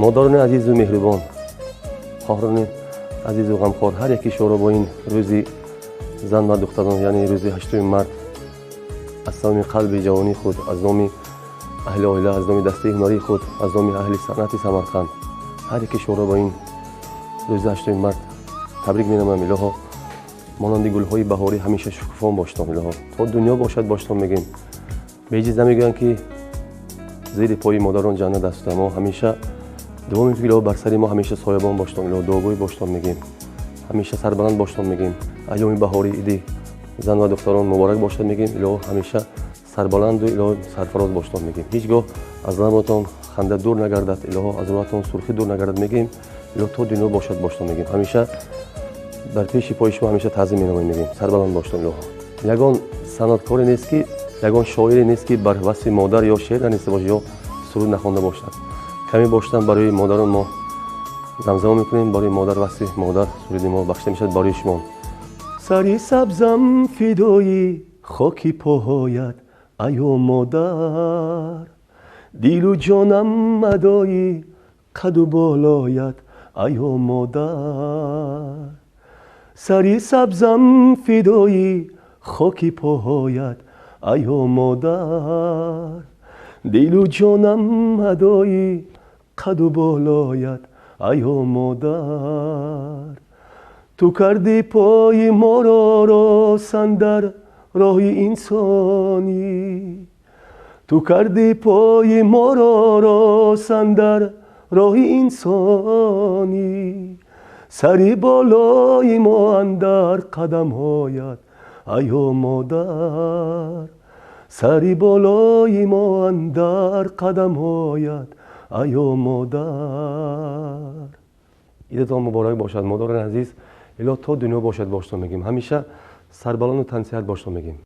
Модарони азизу меҳрубон, хоҳарони азизу ғамхор, ҳар яки шуморо бо ин рӯзи зан ва духтарон, яъне рӯзи 8 март, аз самими қалби ҷавонии худ, аз номи аҳли оила, аз номи дастаи ҳунарии худ, аз номи аҳли санъати Самарқанд ҳар яки шуморо бо ин рӯзи 8 март табрик менамоям. Илоҳо, монанди гулҳои баҳорӣ ҳамеша шукуфон боштон. Илоҳо, то дунё бошад боштон мегӯем. Беҷиз намегӯянд, ки зери пои модарон ҷаннат аст. Мо ҳамеша дуо мекунем, илоҳо, бар сари мо ҳамеша соябон боштон. Илоҳо, дуогӯй боштон мегӯем, ҳамеша сарбаланд боштон мегӯем. Айёми баҳори иди зан ва духтарон муборак бошад мегӯем. Илоҳо, ҳамеша сарбаланду илоҳо, сарфароз боштон мегӯем. Ҳеҷ гоҳ аз лабатон ханда дур нагардад, илоҳо, аз рӯҳатон сурхӣ дур нагардад мегӯем. Илоҳо, то дунё бошад боштон мегӯем. Ҳамеша дар пеши пои шумо ҳамеша таъзим менамоем мегӯем. Сарбаланд боштон илоҳо. Ягон санъаткоре нест, ки ягон шоире нест, ки бар васфи модар ё шеър нанависта бошад, ё суруд нахонда бошад. Каме бошдан барои модарон мо замзама мекунем. Барои модар, васфи модар суруди мо бахшида мешавад барои шумо. Сари сабзам фидои хоки поҳоят, айё модар, дилу ҷонам адои қаду болоят, айё модар. Сари сабзам фидои хоки поҳоят, айё модар, дилу ҷонам адои қаду болоят, айё модар. Ту кардӣ пои моро росан дар роҳи инсонӣ, ту кардӣ пои моро росан дар роҳи инсонӣ, сари болои мо андар қадамҳоят, айё модар, сари болои мо андар қадамҳоят, айё модар. Идатон муборак бошад, модарони азиз. Илоҳ, то дунё бошад боштон мегӯем. Ҳамеша сарбаланду тансиҳат боштон мегӯем.